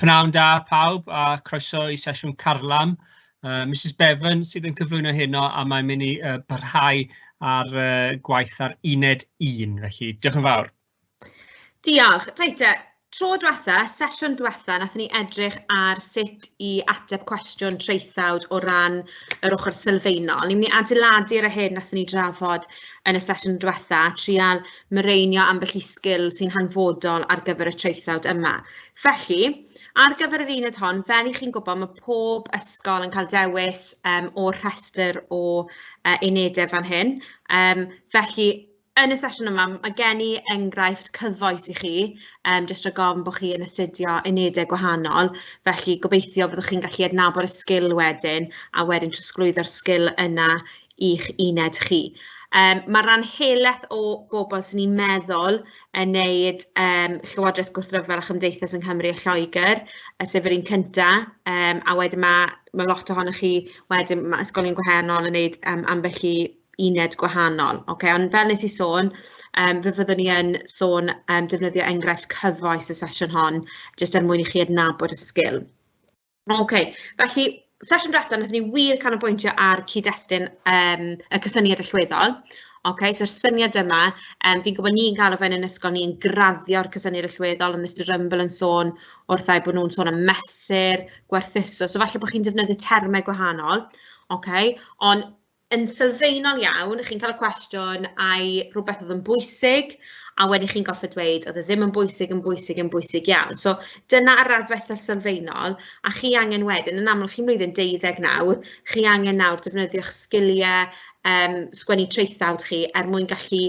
Pnawn da pawb a croeso i sesiwn Carlam. Mrs Bevan sydd yn cyflwyno heno a mae'n mynd i barhau ar gwaith ar uned 1, felly diolch yn fawr. Diolch. Reit te, tro diwetha, sesiwn diwetha, nathon ni edrych ar sut i ateb cwestiwn traethawd o ran yr ochr sylfaenol. Ni'n mynd i adeiladu ar y hyn nathon ni drafod yn y sesiwn diwetha, a trial mireinio ambell i sgil sy'n hanfodol ar gyfer y traethawd yma. Felly, ar gyfer yr uned hon, fel i chi'n gwybod, mae pob ysgol yn cael dewis um, o'r rhestr o uh, unedau fan hyn. Um, felly, yn y sesiwn yma, mae gen i enghraifft cyfoes i chi, um, jyst rhag ofn bod chi yn astudio unedau gwahanol. Felly, gobeithio fyddwch chi'n gallu adnabod y sgil wedyn, a wedyn trosglwyddo'r sgil yna i'ch uned chi. Um, mae rhan helaeth o bobl sy'n ni'n meddwl yn neud um, Llywodraeth Gwrthryfel a Chymdeithas yng Nghymru a Lloegr, sef yr un cyntaf, um, a wedyn mae, mae lot ohonoch chi wedyn, mae ysgolion gwahanol yn neud um, ambell i uned gwahanol. Okay? Ond fel nes i sôn, um, fe fyddwn ni yn sôn um, defnyddio enghraifft cyfoes y sesiwn hon, jyst er mwyn i chi adnabod y sgil. OK, felly sesiwn diwethaf, wnaethon ni wir canolbwyntio ar cyd-destun um, y cysyniad allweddol. OK, so'r syniad yma, um, fi'n gwybod ni'n cael o fewn yn ysgol, ni'n graddio'r cysyniad allweddol, ond Mr Rumble yn sôn wrthau bod nhw'n sôn am mesur, gwerthuso, so falle bod chi'n defnyddio termau gwahanol, OK, ond yn sylfaenol iawn, chi'n cael y cwestiwn ai rhywbeth oedd yn bwysig, a wedyn chi'n gorfod dweud oedd e ddim yn bwysig, yn bwysig, yn bwysig iawn. So dyna ar raddfa eitha sylfaenol, a chi angen wedyn, yn amlwg chi'n mlwyddyn 12 nawr, chi angen nawr defnyddio'ch sgiliau um, sgwennu traethawd chi er mwyn gallu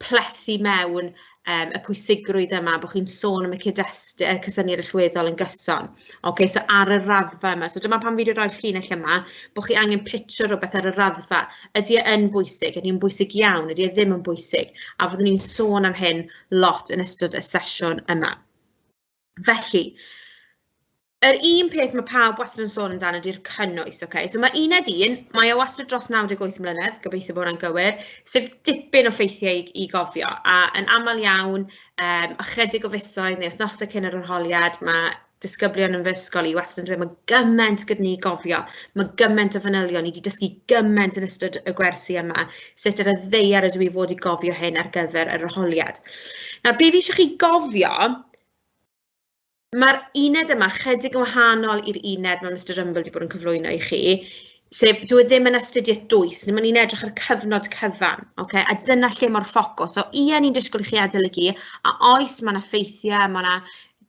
plethu mewn um, y pwysigrwydd yma, bod chi'n sôn am y cyd-destun, y cysyniad allweddol yn gyson. Okay, so ar y raddfa yma, so dyma pam fi wedi rhoi'r llinell yma, bod chi angen pitio rhywbeth ar y raddfa. Ydy e yn bwysig? Ydy e'n bwysig iawn? Ydy e ddim yn bwysig? A fyddwn ni'n sôn am hyn lot yn ystod y sesiwn yma. Felly, yr un peth mae pawb wastad yn sôn amdano ydy'r cynnwys, okay? So mae uned un, mae o wastad dros 98 mlynedd, gobeithio bod hwnna'n gywir, sef dipyn o ffeithiau i, i gofio. A yn aml iawn, um, ychydig o fisoedd neu wythnosau cyn yr arholiad, mae disgyblion yn fy ysgol i wastad yn dweud mae gymaint gyda ni i gofio, mae gymaint o fanylion, ni wedi dysgu gymaint yn ystod y gwersi yma, sut ar y ddaear ydw i fod i gofio hyn ar gyfer yr arholiad. Nawr, be fi eisiau chi gofio, Mae'r uned yma chydig yn wahanol i'r uned mae Mr Rumble wedi bod yn cyflwyno i chi, sef dyw e ddim yn astudiaeth dwys, ni'n ni'n edrych ar y cyfnod cyfan, okay? A dyna lle mae'r ffocws. So ie, ni'n disgwyl i chi adolygu, a oes, mae yna ffeithiau, mae yna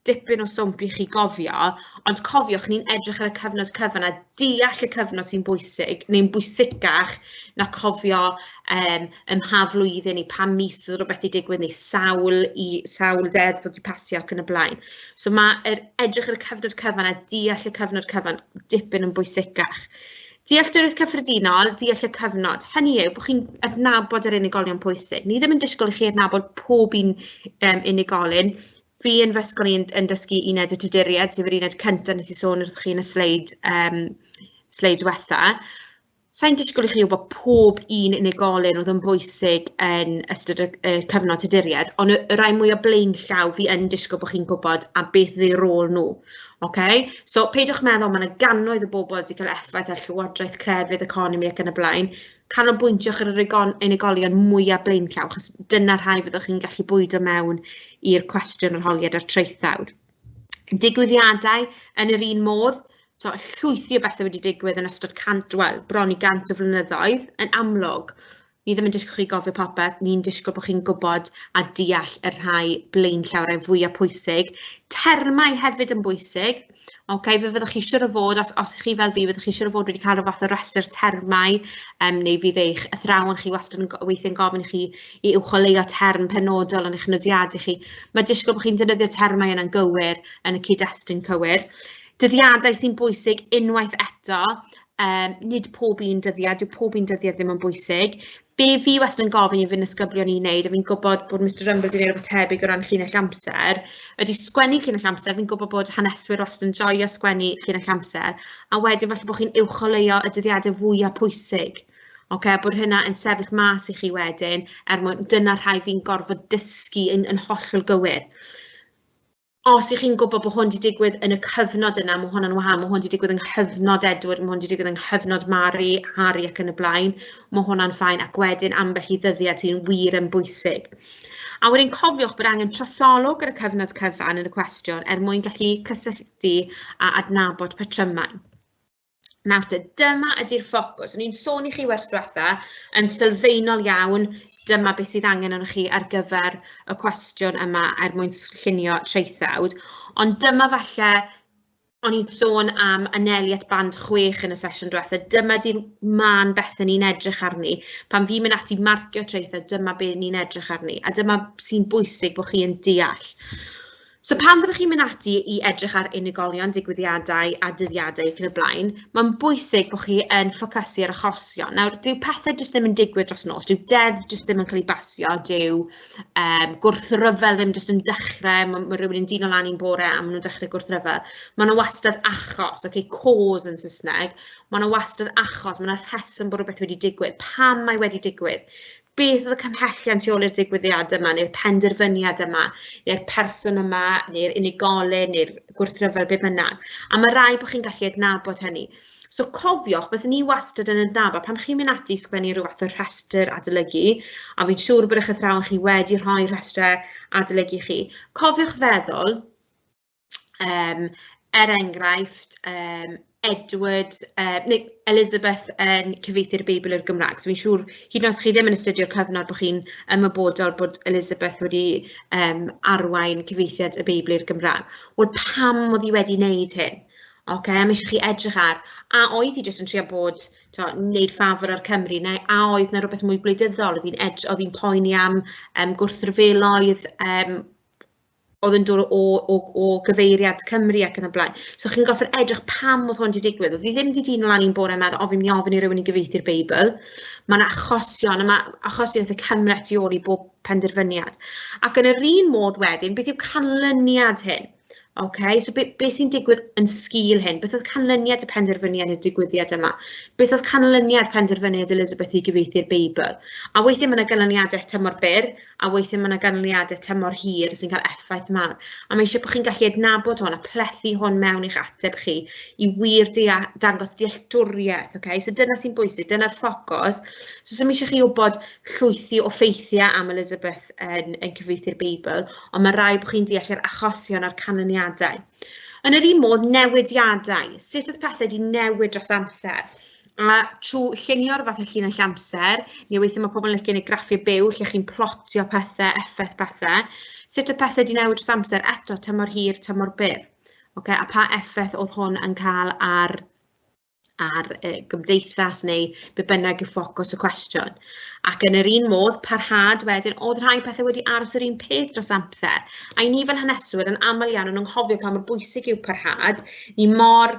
dipyn o swmp i chi gofio, ond cofiwch, ni'n edrych ar y cyfnod cyfan a deall y cyfnod sy'n bwysig, neu'n bwysicach na cofio um, ym mha flwyddyn neu pa mis oedd rhywbeth wedi digwydd, neu sawl, i, sawl deddf wedi pasio ac yn y blaen. So mae yr edrych ar y cyfnod cyfan a deall y cyfnod cyfan dipyn yn bwysicach. Dealltwriaeth cyffredinol, deall y cyfnod. Hynny yw bod chi'n adnabod yr unigolion pwysig. Ni ddim yn disgwyl i chi adnabod pob un um, unigolyn. Fi yn fy ysgol i'n yn dysgu uned y Tuduriaid, sef yr uned cyntaf nes i sôn wrthych chi yn y sleid, um, sleid diwetha. Sa i'n disgwyl i chi wybod pob un unigolyn oedd yn bwysig yn ystod y, y cyfnod Tuduriaid, ond y, y rhai mwyaf blaenllaw fi yn disgwyl bod chi'n gwybod a beth oedd eu rôl nhw. Okay? So peidiwch meddwl, mae yna gannoedd o bobl wedi cael effaith ar llywodraeth, crefydd, economi ac yn y blaen. Canolbwyntiwch ar yr unigolion mwyaf blaenllaw, achos dyna rhai fyddwch chi'n gallu bwydo mewn i'r cwestiwn arholiad a'r traethawd. Digwyddiadau yn yr un modd, so, llwythi o bethau wedi digwydd yn ystod cant, wel, bron i gant o flynyddoedd, yn amlwg, ni ddim yn disgwyl chi gofio popeth, ni'n disgwyl bod chi'n gwybod a deall y rhai blaenllaw, rhai fwyaf pwysig. Termau hefyd yn bwysig. Okay, fe fyddwch chi siwr o fod, os, os chi fel fi, fyddwch chi siwr o fod wedi cael rhyw fath o restr termau, um, neu fydd eich athrawon chi wastad yn weithiau'n gofyn i chi i uwcholeuo term penodol yn eich nodiadau chi. Mae disgwyl bod chi'n defnyddio termau yna'n gywir yn y cyd-destun cywir. Dyddiadau sy'n bwysig unwaith eto, um, nid pob un dyddiad, dyw pob un dyddiad ddim yn bwysig. Be fi wastad yn gofyn i fy nisgyblion i wneud, a fi'n gwybod bod Mr Rumble wedi gwneud rhywbeth tebyg o ran llinell amser, ydy sgwennu llinell amser, fi'n gwybod bod haneswyr wastad yn joio sgwennu llinell amser, a wedyn falle bod chi'n uwcholeuo y dyddiadau fwyaf pwysig. Ocê, a bod hynna yn sefyll mas i chi wedyn, er mwyn, dyna rhai fi'n gorfod dysgu yn, yn hollol gywir. Os 'y chi'n gwybod bod hwn 'di digwydd yn y cyfnod yna, ma' hwnna'n wahanol, ma' hwn 'di digwydd yng nghyfnod Edward, ma' hwn 'di digwydd yng nghyfnod Mari, Harry ac yn y blaen, ma' hwnna'n fine. Ac wedyn ambell i ddyddiad sy'n wir yn bwysig. A wedyn cofiwch bod angen trosolwg ar y cyfnod cyfan yn y cwestiwn er mwyn gallu cysylltu a adnabod patrymau. Nawr te, dyma ydy'r ffocws. O'n i'n sôn i chi wers diwetha, yn sylfaenol iawn, dyma beth sydd angen arnoch chi ar gyfer y cwestiwn yma er mwyn llunio traethawd. Ond dyma falle, o'n i'n sôn am anelu at band 6 yn y sesiwn diwetha, dyma di'r mân bethau ni'n edrych arni. Pan fi'n mynd ati marcio traethawd, dyma be ni'n edrych arni. A dyma sy'n bwysig bod chi yn deall. So pan fyddwch chi'n mynd ati i edrych ar unigolion, digwyddiadau a dyddiadau ac yn y blaen, mae'n bwysig bod chi yn ffocysu ar achosion. Nawr, dyw pethau jyst ddim yn digwydd dros nos, dyw deddf jyst ddim yn cael ei basio, dyw gwrthryfel ddim jyst yn dechrau, ma' rhywun yn dino lan un bore a maen nhw'n dechrau gwrthryfel. Mae 'na wastad achos, okay, cause yn Saesneg, mae 'na wastad achos, mae 'na rheswm bod rhywbeth wedi digwydd, pam mae wedi digwydd, beth oedd y cymhellion tu ôl i'r digwyddiad yma, neu'r penderfyniad yma, neu'r person yma, neu'r unigolyn, neu'r gwrthryfel, be bynnag. A mae rhaid bod chi'n gallu adnabod hynny. So cofiwch, byswn ni wastad yn adnabod, pan chi'n mynd ati i sgwennu rhyw fath o rhestr adolygu, a fi'n siŵr bod eich athrawon chi wedi rhoi rhestrau adolygu chi, cofiwch feddwl, er enghraifft, Edward, neu Elizabeth yn cyfieithu'r Beibl i'r Gymraeg. So fi'n siŵr, hyd yn oed os chi ddim yn astudio'r cyfnod, bod chi'n ymwybodol bod Elizabeth wedi arwain cyfieithiad y Beibl i'r Gymraeg. Wel, pam oedd hi wedi wneud hyn? Ocê, a mae eisiau chi edrych ar, a oedd hi jyst yn trio bod, tibod, wneud ffafr ar Cymru, neu a oedd 'na rywbeth mwy gwleidyddol, oedd hi'n oedd hi'n poeni am gwrthryfeloedd oedd yn dod o gyfeiriad Cymru ac yn y blaen. So chi'n gorfod edrych pam oedd hwn 'di digwydd. Oedd hi ddim 'di dino lan un bore a meddwl, o, fi'n mynd i ofyn i rywun i gyfieithu'r Beibl. Mae 'na achosion, a ma' achosion eitha cymhleth tu ôl i bob penderfyniad. Ac yn yr un modd wedyn, beth yw canlyniad hyn? OK, so be sy'n digwydd yn sgil hyn? Beth oedd canlyniad y penderfyniad neu'r digwyddiad yma? Beth oedd canlyniad penderfyniad Elizabeth i gyfieithu'r Beibl? A weithiau mae yna ganlyniadau tymor byr, a weithiau mae yna ganlyniadau tymor hir sy'n cael effaith mawr. A mae eisiau bod chi'n gallu adnabod hwn a plethu hwn mewn i'ch ateb chi i wir dangos dealltwriaeth. Okay? So dyna sy'n bwysig, dyna'r ffocws. So sy'm eisiau chi wybod llwythi o ffeithiau am Elizabeth yn cyfieithu'r Beibl, ond mae rhaid bod chi'n deall yr achosion a'r canlyniadau. Yn yr un modd, newidiadau. Sut oedd pethau wedi newid dros amser? A trwy llunio'r fath o llinell amser, neu weithiau mae pobl yn licio gwneud graffiau byw lle chi'n plotio pethau, effaith pethau. Sut oedd pethau wedi newid dros amser? Eto, tymor hir, tymor byr. Okay, a pa effaith oedd hwn yn cael ar y gymdeithas neu be bynnag yw ffocws y cwestiwn. Ac yn yr un modd, parhad wedyn, oedd rhai pethau wedi aros yr un peth dros amser. A i ni fel haneswyr yn aml iawn yn anghofio pa mor bwysig yw parhad. Ni mor,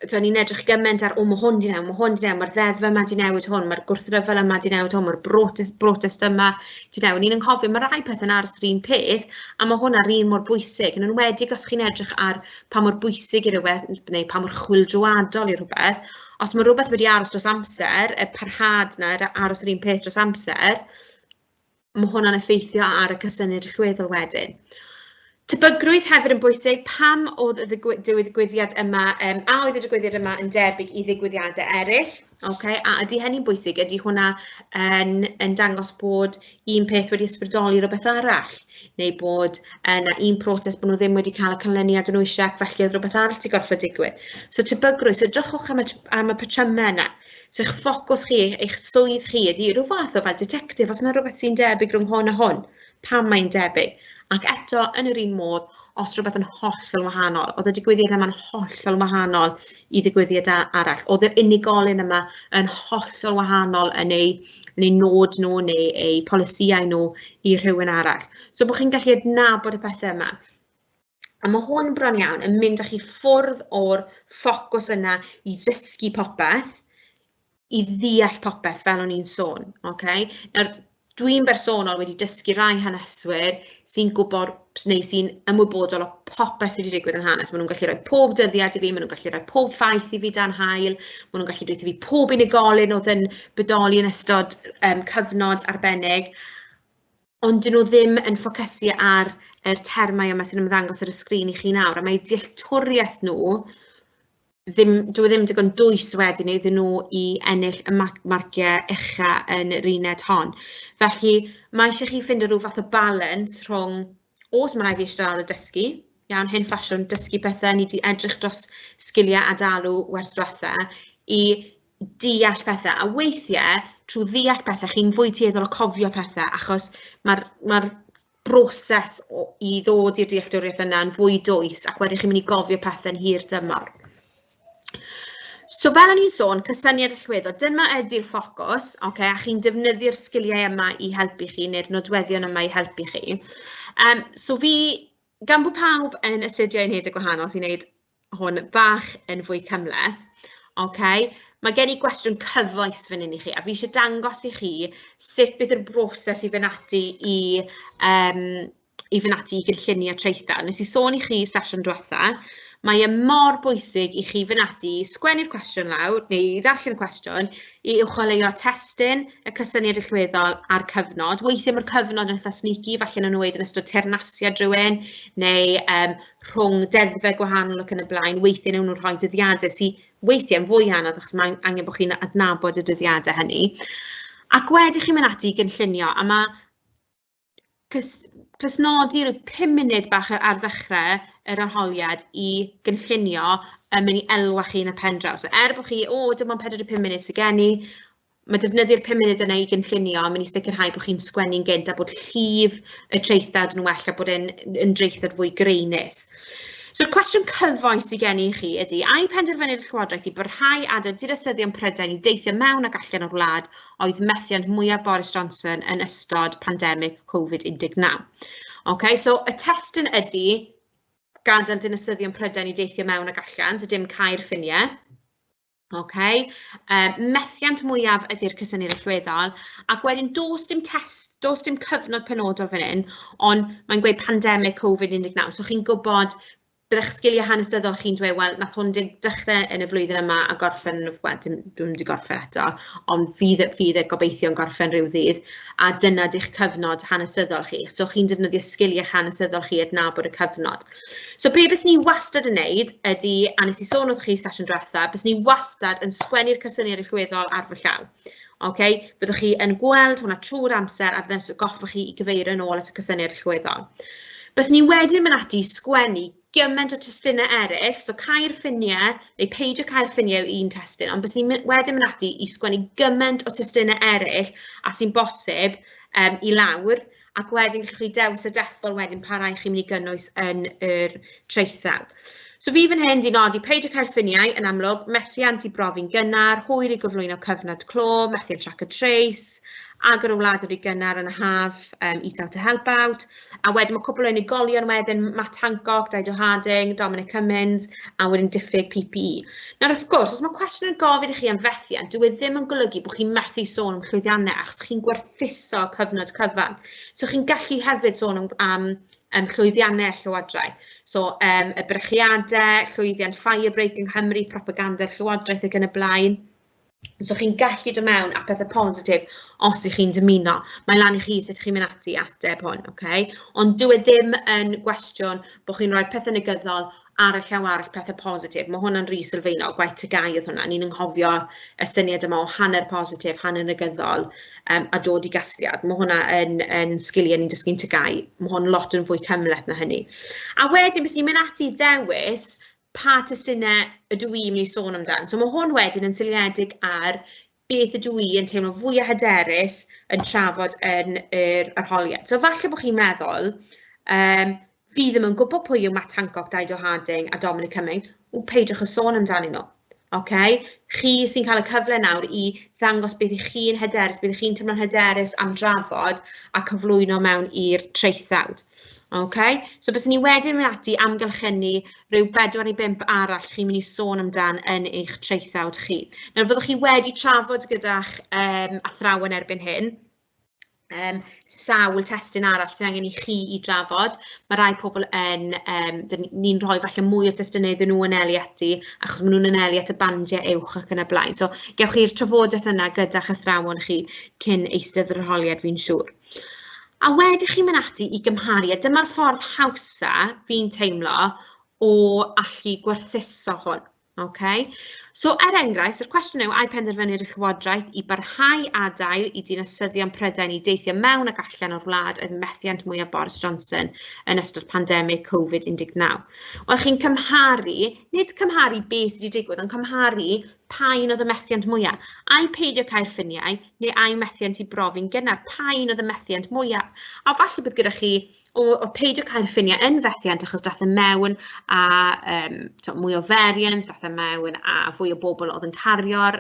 so ni'n edrych gymaint ar, o, mae hwn 'di newid, mae hwn 'di newid, mae'r ddeddf yma 'di newid hwn, mae'r gwrthryfel yma 'di newid hwn, mae'r brotest yma 'di newid. Ni'n anghofio, mae rai pethau'n aros yr un peth, a mae hwnna'r un mor bwysig, yn enwedig os chi'n edrych ar pa mor bwysig i rywbeth, neu pa mor chwyldroadol i rhywbeth. Os mae rhywbeth wedi aros dros amser, y parhad 'na, yr aros yr un peth dros amser, mae hwnna'n effeithio ar y cysyniad allweddol wedyn. Tebygrwydd hefyd yn bwysig, pam oedd y digwyddiad yma, a oedd y digwyddiad yma yn debyg i ddigwyddiadau eraill? Okay? A ydy hynny'n bwysig? Ydy hwnna yn dangos bod un peth wedi ysbrydoli rhywbeth arall? Neu bod yna un protest bod nhw ddim wedi cael y canlyniad o'n nhw eisiau ac felly oedd rhywbeth arall wedi gorfod digwydd? So tebygrwydd, so edrychwch am y patrymau yna. So eich ffocws chi, eich swydd chi ydy rhyw fath o fel detective, os yna rhywbeth sy'n debyg rhwng hwn a hwn, pam mae'n debyg? Ac eto, yn yr un modd, os rhywbeth yn hollol wahanol, oedd y digwyddiad yma'n hollol wahanol i ddigwyddiad arall, oedd yr unigolyn yma yn hollol wahanol yn ei nod nhw neu eu polisïau nhw i rhywun arall. So bod chi'n gallu adnabod y pethau yma. A mae hwn bron iawn yn mynd â chi ffwrdd o'r ffocws yna i ddysgu popeth, i ddeall popeth fel o'n i'n sôn. Okay? Nawr, dwi'n bersonol wedi dysgu rai haneswyr sy'n gwybod neu sy'n ymwybodol o popeth sydd wedi digwydd yn hanes. Maen nhw'n gallu rhoi pob dyddiad i fi, maen nhw'n gallu rhoi pob ffaith i fi dan haul, maen nhw'n gallu dweud i fi pob unigolyn oedd yn bodoli yn ystod cyfnod arbennig. Ond 'dyn nhw ddim yn ffocysu ar yr termau yma sy'n ymddangos ar y sgrin i chi nawr, a mae dealltwriaeth nhw ddim, dyw e ddim digon dwys wedyn iddyn nhw i ennill y marciau ucha yn yr uned hon. Felly, mae eisiau chi ffindo rhyw fath o balans rhwng, oes, mae rhaid fi eistedd lawr a dysgu, iawn, hen ffasiwn, dysgu pethau, ni wedi edrych dros sgiliau adalw wers diwetha, i deall pethau. A weithiau, trwy ddeall pethau, chi'n fwy tueddol o cofio pethau, achos mae'r ma broses i ddod i'r dealltwriaeth yna yn fwy dwys, ac wedyn chi'n mynd i gofio pethau'n hir dymor. So fel o'n i'n sôn, cysyniad allweddol, dyma ydy'r ffocws, okay, a chi'n defnyddio'r sgiliau yma i helpu chi, neu'r nodweddion yma i helpu chi. So fi, gan bod pawb yn astudio unedau gwahanol sy'n gwneud hwn bach yn fwy cymhleth, okay, mae gen i gwestiwn cyfoes fan hyn i chi, a fi eisiau dangos i chi sut beth yw'r broses i fynd ati i, i fynd ati i gynllunio traethawd. Nes i sôn i chi sesiwn diwetha, mae e mor bwysig i chi fynd ati i sgwennu'r cwestiwn lawr, neu i ddarllen y cwestiwn, i uwcholeuo testun, y cysyniad allweddol a'r cyfnod. Weithiau mae'r cyfnod yn eitha sneaky, falle wnawn nhw weud yn ystod teyrnasiad rhywun, neu rhwng deddfau gwahanol ac yn y blaen. Weithiau wnawn nhw rhoi dyddiadau sydd weithiau yn fwy anodd, achos mae angen bod chi'n adnabod y dyddiadau hynny. Ac wedyn chi'n mynd ati i gynllunio, a mae clustnodi rhyw 5 munud bach ar ddechrau yr arholiad i gynllunio yn mynd i elwa chi yn y pen draw. So er bod chi, o, dim ond 45 munud sydd gen i, mae defnyddio'r 5 munud yna i gynllunio yn mynd i sicrhau bod chi'n sgwennu'n gynt a bod llif y traethawd yn well a bod e'n yn draethawd fwy graenus. So'r cwestiwn cyfoes sydd gen i chi ydy, ai penderfyniad y Llywodraeth i barhau adael dinasyddion Prydain i deithio mewn ac allan o'r wlad oedd methiant mwyaf Boris Johnson yn ystod pandemig Covid-19? Okay, so y testun ydy gadael dinasyddion Prydain i deithio mewn ac allan, so dim cau'r ffiniau. Okay. Methiant mwyaf ydy'r cysyniad allweddol, ac wedyn does dim test, does dim cyfnod penodol fan hyn, ond mae'n gweud pandemig Covid-19, so chi'n gwybod bydda'ch sgiliau hanesyddol chi'n dweud, wel, nath hwn dechrau yn y flwyddyn yma a gorffen, wel, dim, dwi'm wedi gorffen eto, ond fydd e gobeithio yn gorffen rhyw ddydd, a dyna di'ch cyfnod hanesyddol chi. So chi'n defnyddio sgiliau hanesyddol chi i adnabod y cyfnod. So be byswn i wastad yn neud ydy, a nes i sôn wrth chi sesiwn diwetha, byswn i wastad yn sgwennu'r cysyniad allweddol ar fy llaw. Okay? Fyddwch chi yn gweld hwnna trwy'r amser a fydde'n atgoffa chi i gyfeirio yn ôl at y cysyniad allweddol. Byswn i wedyn mynd ati i sgwennu gymaint o testunau eraill, so cau'r ffiniau, neu peidio cau'r ffiniau yw un testun, ond byswn i'n wedyn mynd ati i sgwennu gymaint o testunau eraill a sy'n bosib i lawr, ac wedyn gallwch chi dewis a dethol wedyn pa rai chi'n mynd i gynnwys yn yr traethawd. So fi fan hyn 'di nodi peidio cael ffiniau yn amlwg, methiant i brofi'n gynnar, hwyr i gyflwyno cyfnod clo, methiant track a trace, agor y wlad yn rhy gynnar yn y haf, eat out to help out, a wedyn mae cwpl o unigolion wedyn, Matt Hancock, Dido Harding, Dominic Cummings, a wedyn diffyg PPE. Nawr wrth gwrs, os mae cwestiwn yn gofyn i chi am fethiant, dyw e ddim yn golygu bod chi'n methu sôn am llwyddiannau, achos chi'n gwerthuso cyfnod cyfan. So chi'n gallu hefyd sôn am llwyddiannau Llywodraeth. So y brechiadau, llwyddiant Firebreak yng Nghymru, propaganda Llywodraeth ac yn y blaen. So chi'n gallu dod mewn â pethau positif os ych chi'n dymuno. Mae lan i chi sut chi'n mynd ati i ateb hwn, okay? Ond dyw e ddim yn gwestiwn bod chi'n rhoi pethau negyddol ar y llaw arall pethau positif. Mae hwnna'n rhy sylfaenol, gwaith TGAU oedd hwnna. Ni'n anghofio y syniad yma o hanner positif, hanner negyddol a dod i gasgliad. Mae hwnna yn sgiliau ni'n dysgu'n TGAU. Mae hwn lot yn fwy cymhleth na hynny. A wedyn, bys ni'n mynd ati i ddewis pa testunau ydw i'n mynd i sôn amdan. So mae hwn wedyn yn seiliedig ar beth ydw i yn teimlo fwyaf hyderus yn trafod yn yr arholiad. So falle bod chi'n meddwl, fi ddim yn gwybod pwy yw Matt Hancock, Dido Harding a Dominic Cummings, w, peidiwch â sôn amdanyn nhw. Okay? Chi sy'n cael y cyfle nawr i ddangos beth ych chi'n hyderus, beth ych chi'n teimlo'n hyderus am drafod a cyflwyno mewn i'r traethawd. Okay? So byswn ni wedyn mynd ati amgylchynu rhyw 4 neu 5 arall chi'n mynd i sôn amdan yn eich traethawd chi. Nawr fyddwch chi wedi trafod gyda'ch athrawon erbyn hyn, sawl testun arall sydd angen i chi i drafod. Mae rai pobl yn, ni'n rhoi falle mwy o testunau iddyn nhw anelu ati, achos maen nhw'n anelu at y bandiau uwch ac yn y blaen. So gewch chi'r trafodaeth yna gyda'ch athrawon chi cyn eistedd yr arholiad, fi'n siŵr. A wedyn chi'n mynd ati i gymharu, a dyma'r ffordd hawsa fi'n teimlo o allu gwerthuso hwn. Okay? So, er enghraifft, yr cwestiwn yw, ai penderfyniad y Llywodraeth i barhau adael i dinasyddion Prydain i deithio mewn ac allan o'r wlad oedd methiant mwyaf Boris Johnson yn ystod pandemig Covid-19? Wel, chi'n cymharu, nid cymharu beth sydd wedi digwydd, ond cymharu pa un oedd y methiant mwyaf. Ai peidio cau'r ffiniau, neu ai methiant i brofi'n gynnar? Pa un oedd y methiant mwyaf? A falle bydd gyda chi o peidio cau'r ffiniau yn fethiant achos daeth e mewn a to, mwy o variants, daeth e mewn a fwy o bobl oedd yn cario'r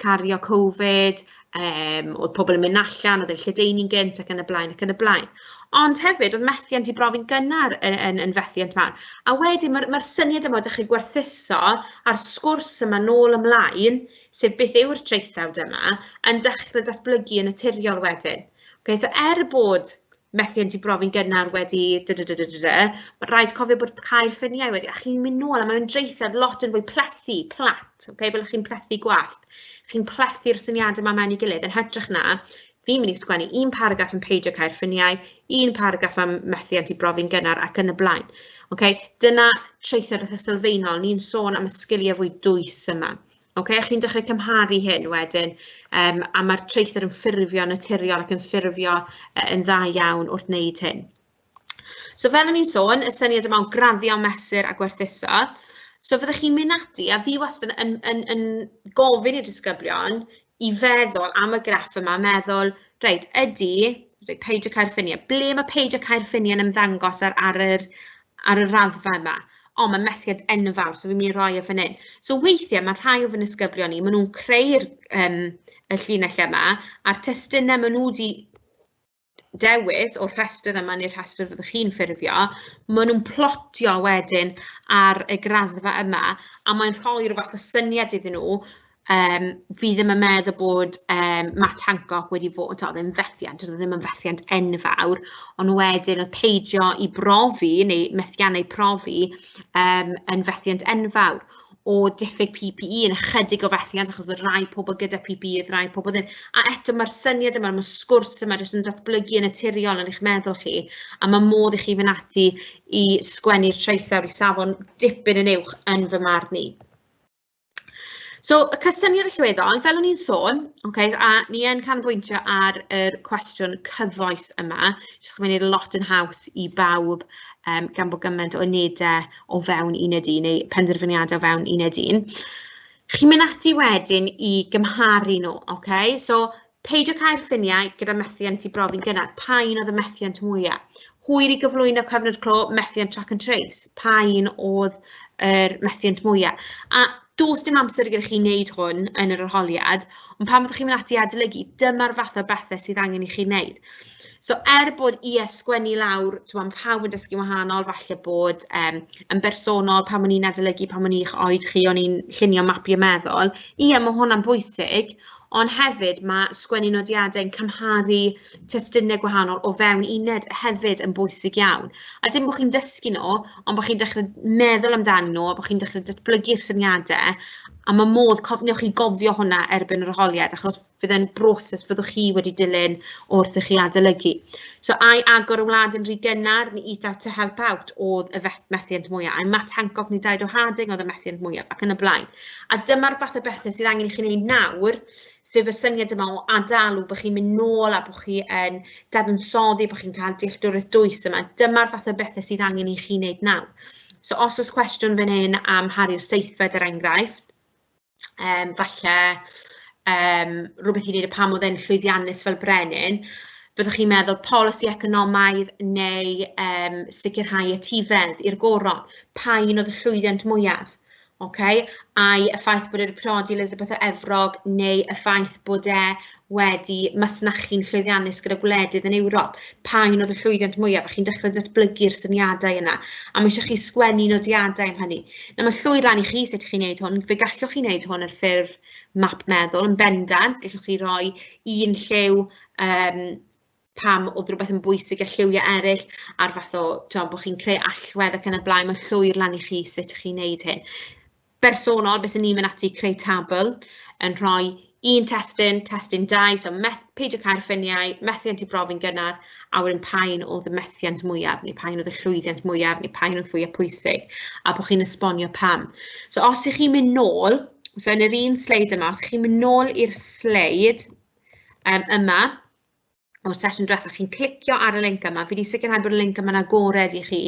cario Covid, oedd pobl yn mynd allan, oedd e'n lledaenu'n gynt ac yn y blaen ac yn y blaen. Ond hefyd, oedd methiant i brofi'n gynnar yn fethiant mawr. A wedyn mae'r syniad yma o dechrau gwerthuso a'r sgwrs yma nôl ymlaen, sef beth yw'r traethawd yma, yn dechrau datblygu yn naturiol wedyn. Okay, so er bod methiant i brofi'n gynnar wedi dy dy dy dy dy dy, mae rhaid cofio bod cau'r ffiniau wedi, a chi'n mynd nôl, a mae'n draethad lot yn fwy plethu, plat, okay, fel chi'n plethu gwallt. Chi'n plethu'r syniadau yma mewn i gilydd, yn hytrach na, fi'n mynd i sgwennu un paragraff yn peidio cau'r ffiniau, un paragraff am methiant i brofi'n gynnar ac yn y blaen. Okay, dyna traethad eitha sylfaenol, ni'n sôn am y sgiliau fwy dwys yma. Ocê, a chi'n dechrau cymharu hyn wedyn, a ma'r traethawd yn ffurfio naturiol ac yn ffurfio yn dda iawn wrth wneud hyn. So fel o'n i'n sôn, y syniad yma o graddio, mesur a gwerthuso. So fyddech chi'n mynd ati, a fi wastad yn gofyn i'r disgyblion i feddwl am y graff yma, meddwl, reit, ydy, reit, peidio cau'r ffiniau, ble mae peidio cau'r ffiniau yn ymddangos ar y raddfa yma? O, mae methiant enfawr, so fi'n mynd i roi e fan hyn. So weithiau mae rhai o fy nisgyblion i, maen nhw'n creu'r y llinell yma, a'r testunau maen nhw wedi dewis o'r rhestr yma neu'r rhestr fyddwch chi'n ffurfio, maen nhw'n plotio wedyn ar y graddfa yma, a mae'n rhoi rhyw fath o syniad iddyn nhw. Fi ddim yn meddwl bod Matt Hancock wedi fod, oedd e'n fethiant, oedd e ddim yn fethiant enfawr, ond wedyn oedd peidio i brofi, neu methiannau profi, yn fethiant enfawr. O diffyg PPE yn ychydig o fethiant, achos oedd rhai pobl gyda PPE, oedd rhai pobl ddim. A eto mae'r syniad yma, mae'r sgwrs yma jyst yn datblygu yn naturiol yn eich meddwl chi, a mae modd i chi fynd ati i sgwennu'r traethawr i safon dipyn yn uwch yn fy marn i. So, y cysyniad allweddol, fel o'n i'n sôn, okay, a ni yn canolbwyntio ar yr cwestiwn cyfoes yma, jyst yn mynd lot yn haws i bawb gan bod gymaint o unedau o fewn uned 1 neu penderfyniadau o fewn uned 1. Chi'n mynd ati wedyn i gymharu nhw, okay? So, peidio cau'r ffiniau gyda methiant i brofi'n gynnar. Pa un oedd y methiant mwyaf? Hwyr i gyflwyno cyfnod clo, methiant track and trace. Pa un oedd yr methiant mwyaf? A does dim amser gyda chi wneud hwn yn yr arholiad, ond pan fyddwch chi'n mynd ati i adolygu, dyma'r fath o bethau sydd angen i chi wneud. So er bod ie, sgwennu lawr, ti'n gwbod, pawb yn dysgu wahanol, falle bod yn bersonol, pan o'n i'n adolygu, pan o'n i'ch oed chi, o'n i'n llunio mapiau meddwl. Ie, mae hwnna'n bwysig, ond hefyd mae sgwennu nodiadau yn cymharu testunau gwahanol o fewn uned hefyd yn bwysig iawn. A dim bod chi'n dysgu nhw, ond bod chi'n dechrau meddwl amdanyn nhw, a bod chi'n dechrau datblygu'r syniadau, a mae modd, newch chi gofio hwnna erbyn yr arholiad, achos fydd e'n broses fyddwch chi wedi dilyn wrth i chi adolygu. So, ai agor y wlad yn rhy gynnar, neu eat out to help out oedd y methiant mwyaf. Ai Matt Hancock neu Dido Harding oedd y methiant mwyaf, ac yn y blaen. A dyma'r fath o bethau sydd angen i chi wneud nawr, sef y syniad yma o adalw, bod chi'n mynd nôl a bod chi yn dadansoddi, bod chi'n cael dealltwriaeth dwys yma. Dyma'r fath o bethau sydd angen i chi wneud nawr. So, os oes cwestiwn fan hyn am Harri'r Seithfed, er enghraifft, falle rhywbeth i wneud â pam oedd e'n llwyddiannus fel brenin, fyddwch chi'n meddwl polisi economaidd neu sicrhau etifedd i'r goron, pa un oedd y llwyddiant mwyaf? Okay? Ai y ffaith bod e wedi priodi Elizabeth o Efrog neu y ffaith bod e wedi masnachu'n llwyddiannus gyda gwledydd yn Ewrop, pa un oedd y llwyddiant mwyaf? A chi'n dechrau datblygu'r syniadau yna. A mae eisiau chi sgwennu nodiadau am hynny. Nawr, mae llwyr lan i chi sut chi'n neud hwn. Fe gallwch chi wneud hwn ar ffurf map meddwl yn bendant. Gallwch chi roi un lliw pam oedd rhywbeth yn bwysig a lliwiau eraill, a'r fath o, tibod, bod chi'n creu allwedd ac yn y blaen. Mae llwyr lan i chi sut chi'n neud hyn. Bersonol, byswn i'n mynd ati i creu tabl yn rhoi Un testun, testun 2, so peidio cau'r ffiniau, methiant i brofi'n gynnar, a wedyn pa un oedd y methiant mwyaf, neu pa un oedd y llwyddiant mwyaf, neu pa un oedd fwyaf pwysig, a bod chi'n esbonio pam. So os ych chi'n mynd nôl, so yn yr un sleid yma, os ych chi'n mynd nôl i'r sleid yma, o'r sesiwn diwethaf, chi'n clicio ar y link yma, fi wedi sicrhau bod y link yma'n agored i chi,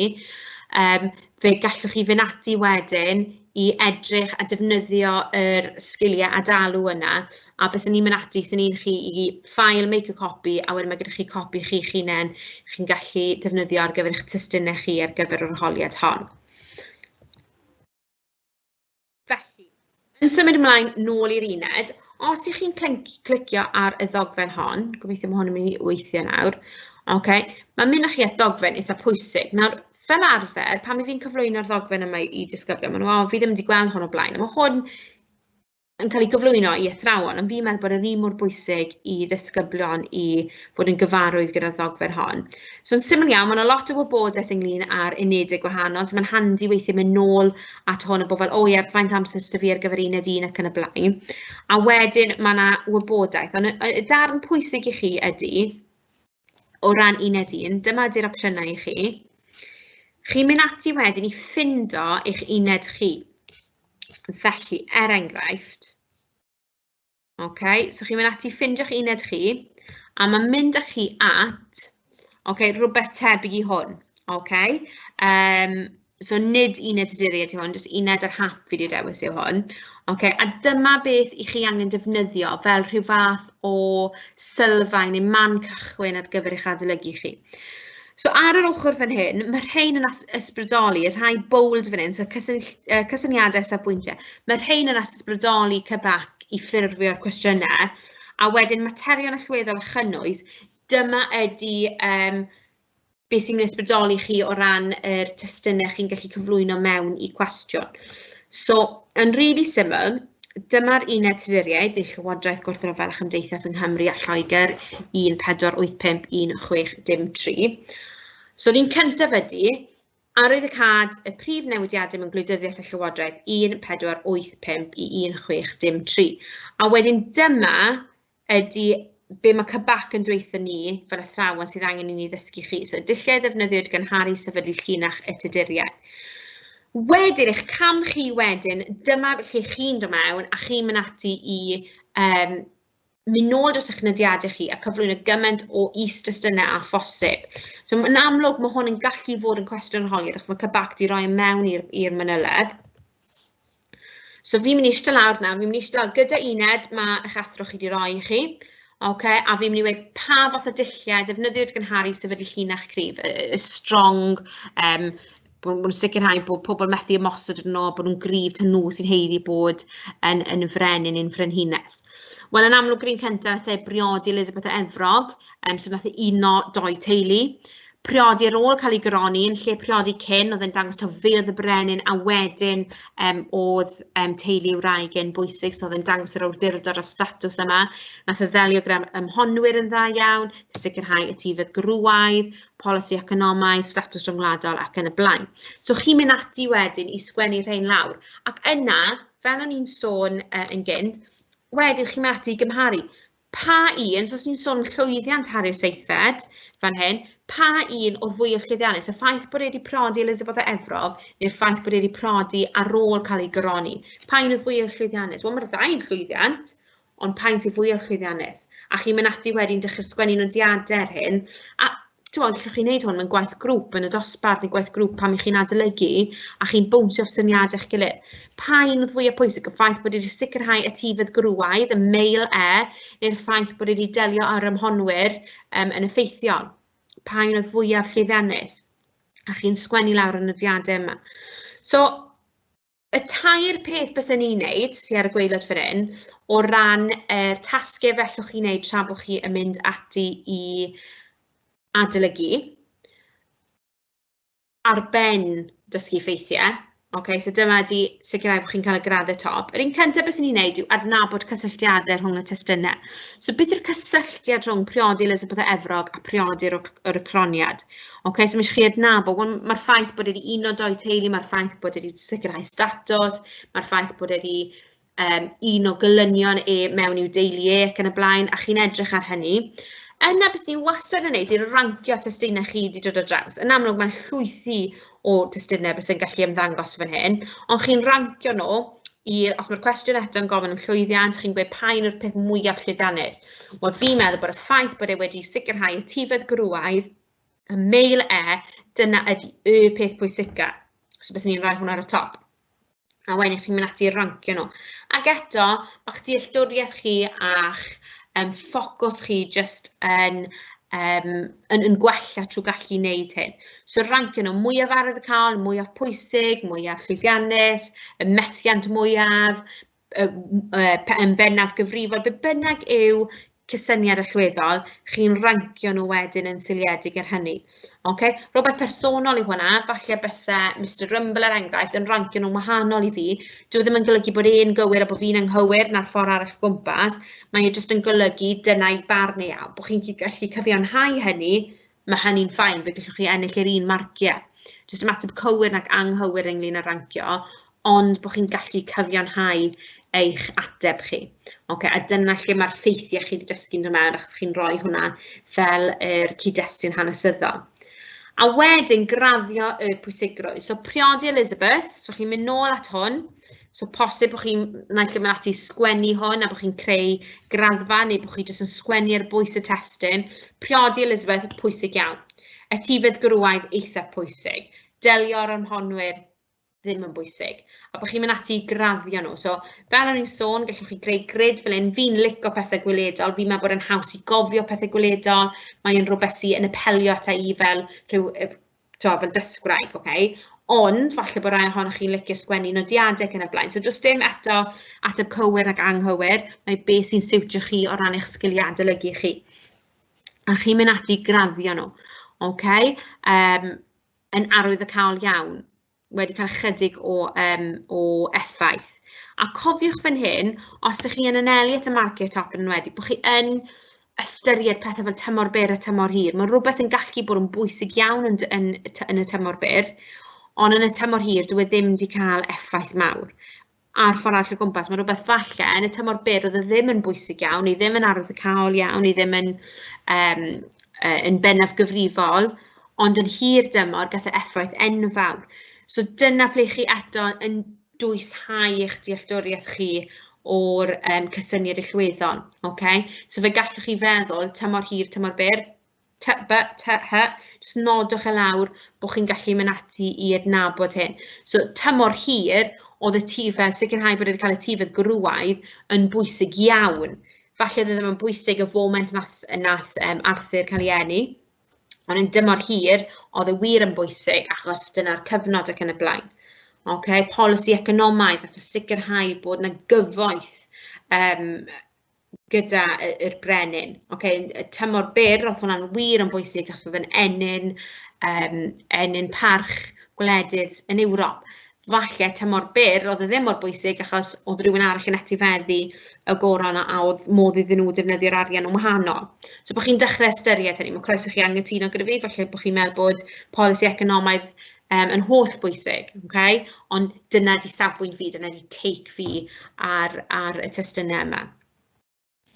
fe gallwch chi fynd ati wedyn i edrych a defnyddio yr sgiliau adalw yna, a byswn ni'n mynd ati, sy'n un chi i file, make a copy, a wedyn mae gyda chi copi chi'ch hunain, chi'n gallu defnyddio ar gyfer eich testunau chi ar gyfer yr arholiad hon. Felly, yn symud ymlaen nôl i'r uned, os ych chi'n clicio ar y ddogfen hon, gobeithio mae hwn yn mynd i weithio nawr, okay, mae'n mynd â chi at ddogfen eitha pwysig. Nawr, fel arfer, pan i fi'n cyflwyno'r ddogfen yma i disgyblion, maen nhw, o, fi ddim wedi gweld hwn o blaen. A mae hwn yn cael ei gyflwyno i athrawon, ond fi'n meddwl bod yr un mor bwysig i ddisgyblion i fod yn gyfarwydd gyda'r ddogfen hon. So yn syml iawn, mae 'na lot o wybodaeth ynglyn â'r unedau gwahanol, so mae'n handi weithiau mynd nôl at hwn a bod fel, o ie, faint amser sydd 'da fi ar gyfer uned 1 ac yn y blaen. A wedyn mae 'na wybodaeth, ond y darn pwysig i chi ydy, o ran uned 1, dyma ydy'r opsiynau i chi. Chi'n mynd ati wedyn i ffindo eich uned chi. Felly, er enghraifft, okay, so chi'n mynd ati i ffindio'ch uned chi, a mae'n mynd â chi at, okay, rhywbeth tebyg i hwn. Okay? So nid uned Tuduriaid yw hwn, jyst uned ar hap fi wedi dewis yw hwn. Okay, a dyma beth i chi angen defnyddio fel rhyw fath o sylfaen neu man cychwyn ar gyfer eich adolygu chi. So ar yr ochr fan hyn, mae rhain yn ysbrydoli, y rhai bold fan hyn, so cysyniadau safbwyntiau, mae rhain yn ysbrydoli CBAC i ffurfio'r cwestiynau, a wedyn materion allweddol a chynnwys, dyma ydy beth sy'n mynd i ysbrydoli chi o ran yr testunau chi'n gallu cyflwyno mewn i cwestiwn. So, yn rili syml, dyma'r uned Tuduriaid, neu Llywodraeth Gwrthryfel a Chymdeithas yng Nghymru a Lloegr, 1485 1603. So, yr un cyntaf ydy, arwyddocâd y prif newidiadau mewn gwleidyddiaeth y Llywodraeth 1485 i 1603. A wedyn dyma ydy be mae CBAC yn dweutho ni fel athrawon sydd angen i ni ddysgu chi. So, dulliau ddefnyddiwyd gan Harri sefydlu llinach y Tuduriaid. Wedyn, eich cam chi wedyn, dyma lle chi'n dod mewn a chi'n mynd ati i mynd nôl dros eich nodiadau chi a cyflwyno gymaint o is-destunau â phosib. So, yn amlwg, mae hwn yn gallu fod yn cwestiwn arholiad, achos mae CBAC wedi rhoi e mewn i'r manyleb. So fi'n mynd i eistedd lawr nawr, fi'n mynd i eistedd lawr gyda uned mae eich athro chi wedi rhoi i chi, okay, a fi'n mynd i weud pa fath o dulliau ddefnyddiwyd gan Harri sefydlu llinach cryf, y strong, bod nhw'n sicrhau bod pobl methu ymosod arno nhw, bod nhw'n gryf, tan nhw sy'n haeddu bod yn frenin neu'n frenhines. Wel, yn amlwg, yr un cyntaf, nath e briodi Elizabeth o Efrog, so nath e uno doi teulu. Priodi ar ôl cael ei goroni, yn lle priodi cyn, oedd e'n dangos taw fe oedd y brenin, a wedyn oedd teulu wraig e'n bwysig, so oedd e'n dangos yr awdurdod a'r statws yma. Nath e ddelio gyda'r ymhonwyr yn dda iawn, sicrhau etifedd gwrywaidd, polisi economaidd, statws rhyngwladol ac yn y blaen. So chi'n mynd ati wedyn i sgwennu rhain lawr. Ac yna, fel o'n i'n sôn yn gynt, wedyn chi'n mynd ati i gymharu. Pa un, so os ni'n sôn llwyddiant Harri'r Seithfed fan hyn, pa un oedd fwyaf llwyddiannus? Y ffaith bod e wedi priodi Elizabeth o Efrog, neu'r ffaith bod e wedi priodi ar ôl cael ei goroni? Pa un oedd fwyaf llwyddiannus? Wel, mae'r ddau'n llwyddiant, ond pa un sydd fwyaf llwyddiannus? A chi'n mynd ati wedyn dechrau sgwennu nodiadau ar hyn, a t'mod, gallwch chi wneud hwn mewn gwaith grŵp yn y dosbarth neu gwaith grŵp pan 'y chi'n adolygu a chi'n bownsio off syniadau eich gilydd. Pa un oedd fwyaf pwysig, y ffaith bod wedi sicrhau etifedd gwrywaidd, y male heir, neu'r ffaith bod wedi delio â'r ymhonwyr yn effeithiol? Pa un oedd fwyaf llwyddiannus? A chi'n sgwennu lawr y nodiadau yma. So, y tair peth byswn i'n wneud, sy ar y gwaelod fan hyn, o ran yr tasgau fellwch chi wneud tra bod chi yn mynd ati i adolygu, ar ben dysgu ffeithiau. Okay, so dyma ydi sicrhau bod chi'n cael y graddau top. Yr un cyntaf beth sy'n ni'n neud yw adnabod cysylltiadau rhwng y testunau. So beth yw'r cysylltiad rhwng priodi Elizabeth o Efrog a priodi'r yr croniad? Okay, so mae eisiau chi adnabod, wel, mae'r ffaith bod wedi uno doi teulu, mae'r ffaith bod wedi sicrhau statws, mae'r ffaith bod wedi un o gelynion e mewn i'w deulu e ac yn y blaen, a chi'n edrych ar hynny. Yna beth ni wastad yn wneud yw rancio testunau chi wedi dod ar draws. Yn amlwg mae'n llwythi o testunau beth sy'n gallu ymddangos fan hyn, ond chi'n rancio nhw i, os mae'r cwestiwn eto yn gofyn am llwyddiant, chi'n gweud pa un yw'r peth mwyaf llwyddiannus. Wel, fi'n meddwl bod y ffaith bod e wedi sicrhau etifedd gwrywaidd, y male heir, dyna ydy y peth pwysica. So bys ni'n rhoi hwnna ar y top. A wedyn chi'n mynd ati i rancio nhw. Ac eto, ma'ch dealltwriaeth chi a'ch ffocws chi jyst yn gwella trwy gallu wneud hyn. So rancio nhw mwyaf arwyddocaol, mwyaf pwysig, mwyaf llwyddiannus, y methiant mwyaf, yn bennaf gyfrifol, be bynnag yw cysyniad allweddol, chi'n rancio nhw wedyn yn seiliedig ar hynny. Okay? Rhywbeth personol i hwnna, falle byse Mr Rumble er enghraifft yn rancio nhw'n wahanol i fi. Dyw e ddim yn golygu bod e'n gywir a bod fi'n anghywir na'r ffordd arall o gwmpas. Mae e jyst yn golygu dyna'i barn e a bod chi'n gallu cyfiawnhau hynny, mae hynny'n fine, fe gallwch chi ennill yr un marciau. Jyst ymateb cywir nag anghywir ynglyn â rancio, ond bod chi'n gallu cyfiawnhau eich ateb chi. Okay, a dyna lle mae'r ffeithiau chi wedi dysgu'n dod mewn, achos chi'n rhoi hwnna fel yr cyd-destun hanesyddol. A wedyn graddio y pwysigrwydd. So priodi Elizabeth, so chi'n mynd nôl at hwn. So posib bod chi'n naill ai mynd ati i sgwennu hwn a bod chi'n creu graddfa neu bod chi jyst yn sgwennu ar bwys y testun. Priodi Elizabeth, pwysig iawn. Etifedd gwrywaidd, eitha pwysig. Delio â'r anfonwyr, ddim yn bwysig. A bod chi'n mynd ati i graddio nhw. So, fel o'n i'n sôn, gallwch chi greu grid fel hyn. Fi'n licio pethau gweledol. Fi'n meddwl bod yn haws i gofio pethau gweledol. Mae'n rhywbeth sy'n yn apelio ata i fel rhyw, to, fel dysgwraig, okay? Ond falle bod rai ohonoch chi'n licio sgwennu nodiadau ac yn y blaen. So does dim eto ateb cywir ac anghywir. Mae beth sy'n siwtio chi o ran eich sgiliau adolygu chi. A chi'n mynd ati i graddio nhw. Okay? Yn arwyddocaol iawn, wedi cael chydig o effaith. A cofiwch fan hyn, os ydych chi yn anelu at y marciau top yn enwedig, bod chi yn ystyried pethau fel tymor byr a tymor hir. Mae rhywbeth yn gallu bod yn bwysig iawn yn y tymor byr, ond yn y tymor hir, dyw e ddim wedi cael effaith mawr. A'r ffordd arall o gwmpas, mae rhywbeth falle yn y tymor byr oedd e ddim yn bwysig iawn, neu ddim yn arwyddocaol iawn, neu ddim yn bennaf gyfrifol, ond yn hir dymor gath e effaith enfawr. So dyna ble chi eto yn dwyshau eich dealltwriaeth chi o'r cysyniad allweddol. Okay? So fe gallwch chi feddwl tymor hir, tymor byr, T, B, T, H, jyst nodwch e lawr bod chi'n gallu mynd ati i adnabod hyn. So tymor hir, oedd etifedd, sicrhau bod e wedi cael etifedd gwrywaidd yn bwysig iawn. Falle oedd e ddim yn bwysig y foment nath Arthur cael ei eni, ond yn dymor hir, oedd e wir yn bwysig achos dyna'r cyfnod ac yn y blaen. Okay, polisi economaidd, nath e sicrhau bod yna gyfoeth gyda yr brenin. Okay, y tymor byr, oedd hwnna'n wir yn bwysig achos oedd yn ennyn parch gwledydd yn Ewrop. Falle tymor byr oedd e ddim mor bwysig achos oedd rhywun arall yn etifeddu y goron a oedd modd iddyn nhw defnyddio'r arian yn wahanol. So bod chi'n dechrau ystyried hynny, mae croeso chi angytuno gyda fi, falle bod chi'n meddwl bod polisi economaidd yn holl bwysig, okay? Ond dyna di safbwynt fi, dyna di take fi ar y testunau yma.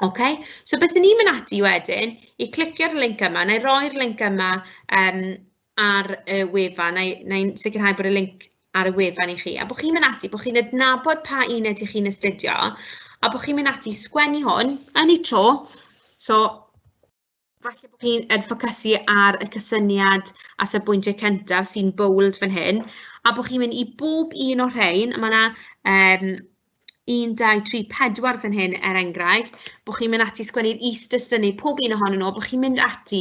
Okay? So beth ni'n mynd ati wedyn, i clicio'r link yma, na i roi'r link yma ar y wefan, na i sicrhau bod y link ar y wefan i chi, a bod chi'n mynd ati, bod chi'n adnabod pa uned i chi'n astudio, a bod chi'n mynd ati i sgwennu hwn yn ei tro. So, falle bod chi'n yn ffocysu ar y cysyniad a safbwyntiau cyntaf sy'n bold fan hyn, a bod chi'n mynd i bob un o'r rhain, a mae yna 1, 2, 3, 4 fan hyn er enghraifft, bod chi'n mynd ati i sgwennu'r is-destynnu pob un ohonyn nhw, bod chi'n mynd ati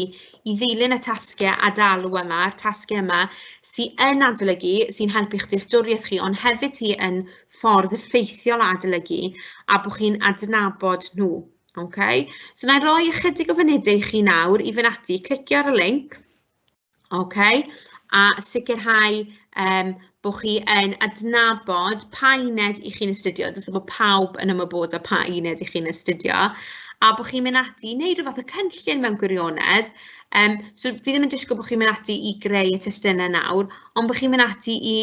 i ddilyn y tasgau adalw yma, y tasgau yma sy'n yn adolygu, sy'n helpu'ch dealltwriaeth chi, ond hefyd ti yn ffordd effeithiol o adolygu, a bod chi'n adnabod nhw. Okay? So, na i roi ychydig o funudau i chi nawr i fynd ati, clicio ar y link, okay? A sicrhau bod chi yn adnabod pa uned i chi'n astudio, dylse bod pawb yn ymwybodol pa uned i chi'n astudio, a bod chi'n mynd ati i wneud rhyw fath o cynllun mewn gwirionedd. So fi ddim yn disgwyl bod chi'n mynd ati i greu y testunau nawr, ond bod chi'n mynd ati i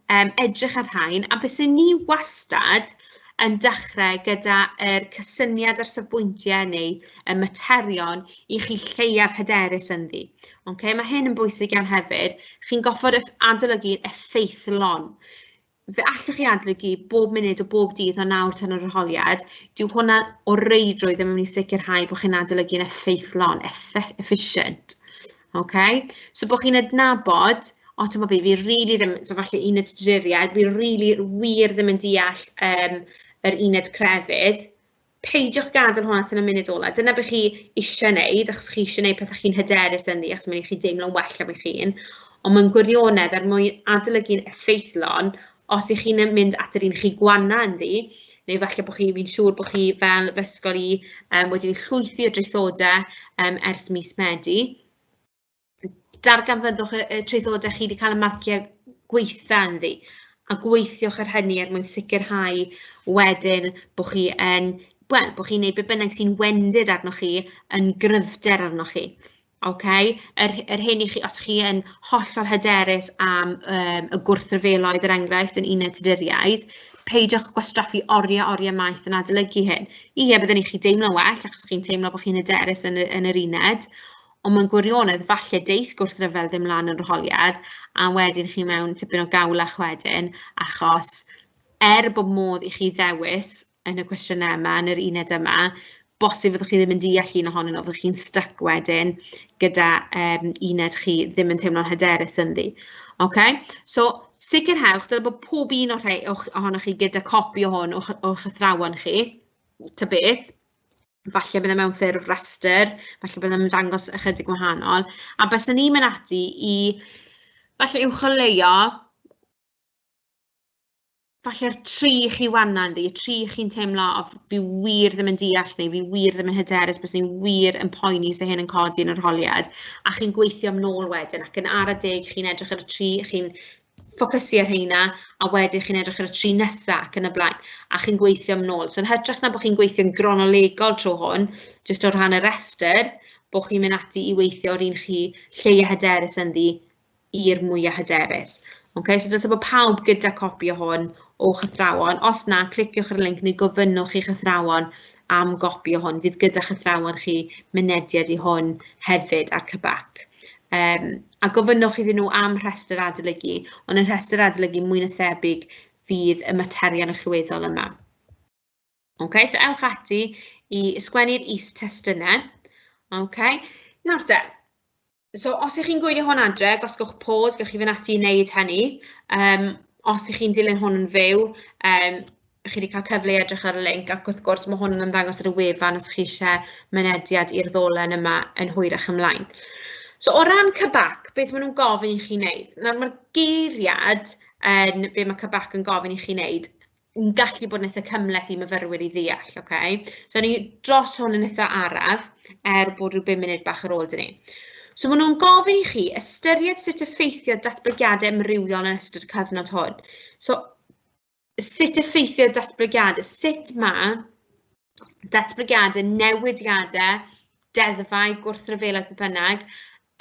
edrych ar rhain, a beth sy'n ni wastad yn dechrau gyda yr cysyniad a'r safbwyntiau neu y materion i chi lleiaf hyderus ynddi. Okay? Mae hyn yn bwysig iawn hefyd. Chi'n goffod adolygu'n effeithlon. Fe allwch chi adolygu bob munud o bob dydd o nawr tan yr arholiad. Dyw hwnna o reidrwydd ddim yn mynd i sicrhau bod chi'n adolygu'n effeithlon, efficient. Okay? So bod chi'n adnabod, o, ti'n be, fi rili ddim, so falle uned tuduriaid, fi rili wir ddim yn deall yr uned crefydd, peidiwch gadael hwnna tan y munud ola. Dyna beth chi eisiau wneud, achos chi eisiau gwneud pethau chi'n hyderus ynddi, achos mae'n i chi deimlo'n well am eich hun. Ond mewn gwirionedd, er mwyn adolygu'n effeithlon, os ych chi'n mynd at yr un chi gwanna ynddi, neu falle bod chi, fi'n siŵr bod chi fel fy ysgol i wedi llwythi o draethodau ers mis Medi, darganfyddwch y traethodau chi wedi cael y marciau gweitha ynddi, a gweithiwch ar hynny er mwyn sicrhau wedyn bod chi yn, wel, bod chi'n gwneud be bynnag sy'n wendid arnoch chi yn gryfder arnoch chi. Okay? Yr hyn i chi, os chi yn hollol hyderus am y gwrthryfeloedd, er enghraifft, yn uned tuduriaid, peidiwch gwastraffu oriau, oriau maith yn adolygu hyn. Ie, byddwn i chi deimlo'n well, achos chi'n teimlo bod chi'n hyderus yn yr uned, ond mewn gwirionedd, falle deith gwrthryfel ddim lan yn arholiad, a wedyn chi mewn tipyn o gawlach wedyn, achos er bod modd i chi ddewis yn y cwestiynau yma, yn yr uned yma, bosib fyddwch chi ddim yn deall un ohonyn nhw, fyddwch chi'n stuck wedyn gyda uned chi ddim yn teimlo'n hyderus ynddi. Okay? So, sicrhewch, dyle bod pob un o'r rhai ohonoch chi gyda copi o hwn o'ch athrawon chi, ta beth, falle bydde mewn ffurf rhestr, falle bydde yn dangos ychydig wahanol, a byswn ni'n mynd ati i falle uwcholeuo falle'r tri chi wanna ynddi, y tri chi'n teimlo, o, fi wir ddim yn deall neu fi wir ddim yn hyderus, bys ni wir yn poeni se hyn yn codi yn yr holiad, a chi'n gweithio am nôl wedyn, ac yn ara deg chi'n edrych ar y tri, chi'n ffocysu ar heina, a wedyn chi'n edrych ar y tri nesa ac yn y blaen, a chi'n gweithio am nôl. So yn hytrach na bod chi'n gweithio'n gronolegol tro hwn, jyst o rhan y restr, bod chi'n mynd ati i weithio o'r un chi lleia hyderus ynddi i'r mwyaf hyderus. Okay, so dylse bod pawb gyda copi o hwn o'ch athrawon. Os na, cliciwch ar y link neu gofynnwch i'ch athrawon am gopi o hwn. Fydd gyda'ch athrawon chi mynediad i hwn hefyd ar CBAC. A gofynnwch iddyn nhw am rhestr adolygu, ond y rhestr adolygu mwy na thebyg fydd y materion allweddol yma. Okay, so ewch ati i sgwennu'r is-testunau. Okay. Nawr te, so os ych chi'n gwylio hwn adre, gosgwch pause, gewch chi fynd ati i wneud hynny. Os ych chi'n dilyn hwn yn fyw, chi wedi cael cyfle i edrych ar y link, ac wrth gwrs mae hwn yn ymddangos ar y wefan os chi eisiau mynediad i'r ddolen yma yn hwyrach ymlaen. So o ran CBAC, beth maen nhw'n gofyn i chi wneud? Nawr mae'r geiriad yn be mae CBAC yn gofyn i chi wneud yn gallu bod yn eitha cymhleth i myfyrwyr i ddeall, okay? So ni dros hwn yn eitha araf, er bod rhyw 5 munud bach ar ôl dyn ni. So maen nhw'n gofyn i chi ystyried sut effeithio datblygiadau amrywiol yn ystod y cyfnod hwn. So sut effeithio datblygiadau, sut mae datblygiadau, newidiadau, deddfau, gwrthryfeloedd, beth bynnag,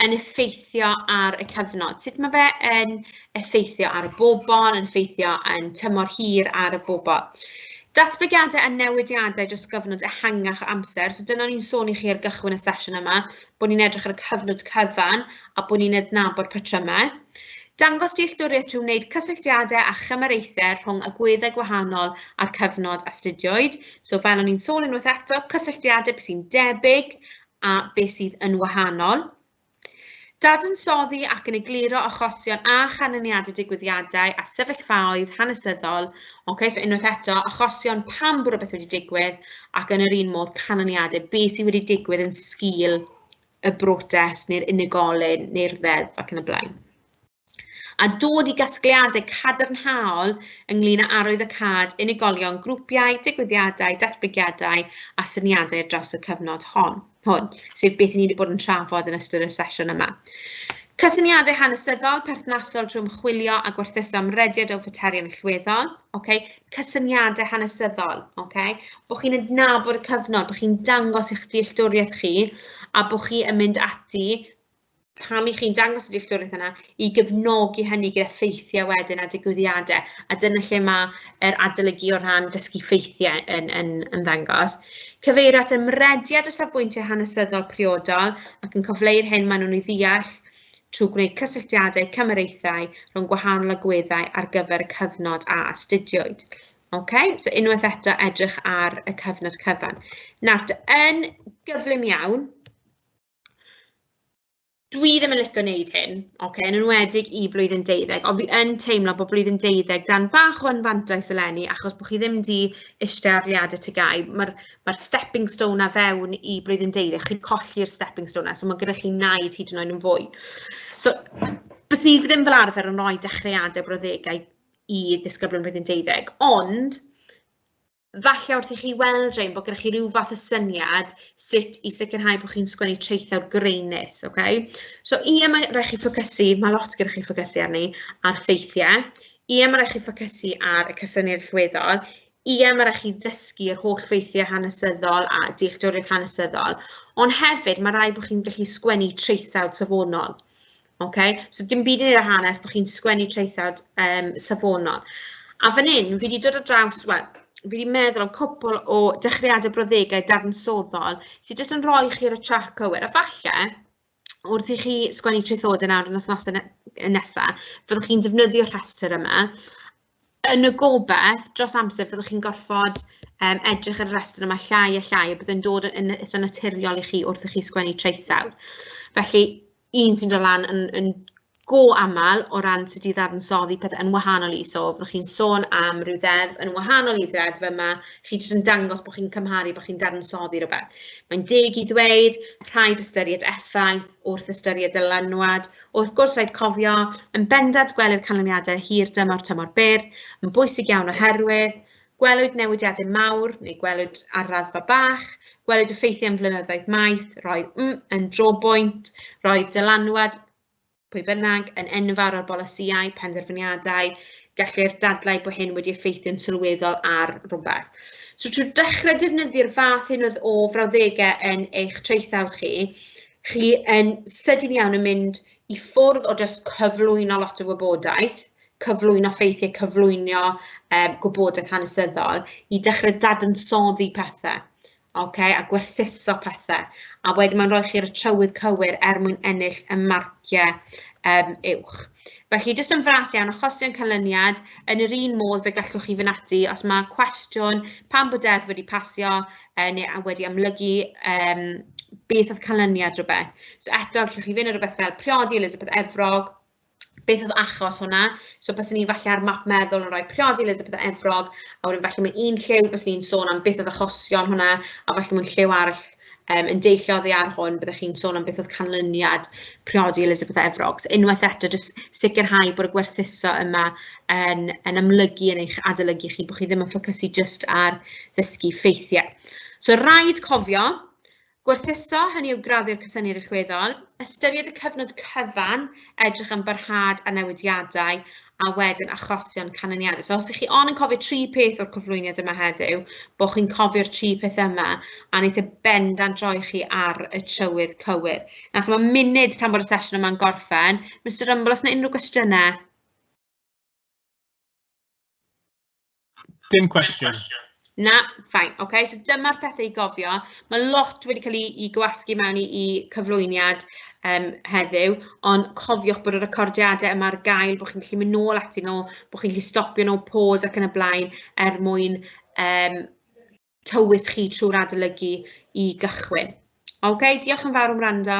yn effeithio ar y cyfnod. Sut mae fe yn effeithio ar y bobl, yn effeithio yn tymor hir ar y bobl. Datblygiadau a newidiadau dros gyfnod ehangach o amser. So dyna o'n i'n sôn i chi ar gychwyn y sesiwn yma, bod ni'n edrych ar y cyfnod cyfan a bod ni'n adnabod patrymau. Dangos dealltwriaeth trwy wneud cysylltiadau a chymariaethau rhwng agweddau gwahanol a'r cyfnod astudiwyd. So fel o'n i'n sôn unwaith eto, cysylltiadau beth sy'n debyg a beth sydd yn wahanol. Dadansoddi ac yn egluro achosion a chanlyniadau digwyddiadau a sefyllfaoedd hanesyddol. Okay, so unwaith eto, achosion pam bod rhywbeth wedi digwydd ac yn yr un modd canlyniadau, beth sydd wedi digwydd yn sgil y brotest neu'r unigolyn neu'r ddeddf ac yn y blaen. A dod i gasgliadau cadarnhaol ynglyn â arwyddocâd unigolion, grwpiau, digwyddiadau, datblygiadau a syniadau ar draws y cyfnod hwn, sef beth ni wedi bod yn trafod yn ystod y sesiwn yma. Cysyniadau hanesyddol perthnasol trwy ymchwilio a gwerthuso amrediad o faterion allweddol. Okay? Cysyniadau hanesyddol, okay? Bod chi'n adnabod y cyfnod, bod chi'n dangos eich dealltwriaeth chi a bod chi yn mynd ati Pam i chi'n dangos y dealltwriaeth yna i gefnogi hynny gyda ffeithiau wedyn a digwyddiadau, a dyna lle mae'r adolygu o ran dysgu ffeithiau yn ymddangos. Cyfeirio at ymrediad o safbwyntiau hanesyddol priodol ac yn cyfleu'r hyn maen nhw'n ei ddeall trwy gwneud cysylltiadau cymhariaethau rhwng gwahanol agweddau ar gyfer y cyfnod a astudiwyd. OK, so unwaith eto edrych ar y cyfnod cyfan. Nawr, yn gyflym iawn, dwi ddim yn licio wneud hyn, okay, yn enwedig i blwyddyn 12, ond fi yn teimlo bod blwyddyn 12 dan bach o anfantais eleni, achos bod chi ddim wedi eistedd arholiadau TGAU. Mae'r stepping stone 'na fewn i blwyddyn 12, chi'n colli'r stepping stone 'na, so mae gyda chi naid hyd yn oed yn fwy. So, bys ni ddim fel arfer yn rhoi dechreuadau brawddegau i ddisgyblion blwyddyn 12, ond falle wrth i chi weld rhain bod gennych chi ryw fath o syniad sut i sicrhau bod chi'n sgwennu traethawd graenus, okay? So ie, mae rhaid chi ffocysu, mae lot gyda chi ffocysu arni, ar ffeithiau. Ie, mae rhaid chi ffocysu ar y cysyniad allweddol. Ie, mae rhaid chi ddysgu'r holl ffeithiau hanesyddol a dealltwriaeth hanesyddol, ond hefyd mae rhaid bod chi'n gallu sgwennu traethawd safonol. Okay? So dim byd i wneud â hanes, bod chi'n sgwennu traethawd safonol. A fan hyn, fi wedi dod ar draws, wel, fi wedi meddwl am cwpl o dechreuadau brawddegau dadansoddol sydd jyst yn rhoi chi ar y trac cywir. A falle, wrth i chi sgwennu traethodau nawr yn wythnosau nesaf, fyddwch chi'n defnyddio'r rhestr yma. Yn y gobaith, dros amser, fyddwch chi'n gorfod edrych ar y rhestr yma llai a llai, a bydd yn dod yn eitha naturiol i chi wrth i chi sgwennu traethawd. Felly, un sy'n dod lan yn go aml o ran sut i ddadansoddi pethau yn wahanol i. So, byddwch chi'n sôn am ryw ddeddf yn wahanol i ddeddf yma, chi jyst yn dangos bod chi'n cymharu, bod chi'n dadansoddi rhywbeth. Mae'n deg i ddweud, rhaid ystyried effaith wrth ystyried dylanwad. Wrth gwrs, rhaid cofio, yn bendant gwelir canlyniadau hir dymor, tymor byr, yn bwysig iawn oherwydd, gwelwyd newidiadau mawr, neu gwelwyd ar raddfa bach, gwelwyd effeithiau am flynyddoedd maith, roedd yn drobwynt, roedd dylanwad pwy bynnag yn enfawr ar bolisïau, penderfyniadau, gellir dadlau bod hyn wedi effeithio'n sylweddol ar rhywbeth. So trwy dechrau defnyddio'r fath hyn o frawddegau yn eich traethawd chi, chi yn sydyn iawn yn mynd i ffwrdd o jyst cyflwyno lot o wybodaeth, cyflwyno ffeithiau, cyflwyno gwybodaeth hanesyddol, i dechrau dadansoddi pethau, okay, a gwerthuso pethau. A wedyn mae'n rhoi chi'r trywydd cywir er mwyn ennill y marciau uwch. Felly, jyst yn fras iawn, achosion canlyniad, yn yr un modd fe gallwch chi fynd ati, os mae cwestiwn pam bod deddf wedi pasio neu wedi amlygu beth oedd canlyniad rhywbeth. So eto, gallwch chi fynd ar rhywbeth fel priodi Elizabeth Efrog, beth oedd achos hwnna? So byswn ni falle ar map meddwl yn rhoi priodi Elizabeth Efrog, a wedyn falle mewn un lliw byswn ni'n sôn am beth oedd achosion hwnna, a falle mewn lliw arall yn deillio oddi ar hwn, byddech chi'n sôn am beth oedd canlyniad priodi Elizabeth Efrog. So unwaith eto, jyst sicrhau bod y gwerthuso yma yn amlygu yn eich adolygu chi, bod chi ddim yn ffocysu jyst ar ddysgu ffeithiau. So rhaid cofio, gwerthuso, hynny yw graddio'r cysyniad allweddol, ystyried y cyfnod cyfan, edrych am barhad a newidiadau, a wedyn achosion canlyniadau. So os ych chi ond yn cofio tri peth o'r cyflwyniad yma heddiw, bod chi'n cofio'r tri peth yma, a wneith e bendant roi chi ar y trywydd cywir. Nawr, so mae munud tan bod y sesiwn yma'n gorffen. Mr Rumble, os yna unrhyw gwestiynau? Dim cwestiwn. Na, fine, okay. So dyma'r pethau i gofio. Mae lot wedi cael ei gwasgu mewn i cyflwyniad heddiw, ond cofiwch bod y recordiadau yma ar gael, bod chi'n gallu mynd nôl atyn nhw, bod chi'n gallu stopio nhw, pause ac yn y blaen, er mwyn tywys chi trwy'r adolygu i gychwyn. Okay, diolch yn fawr am wrando.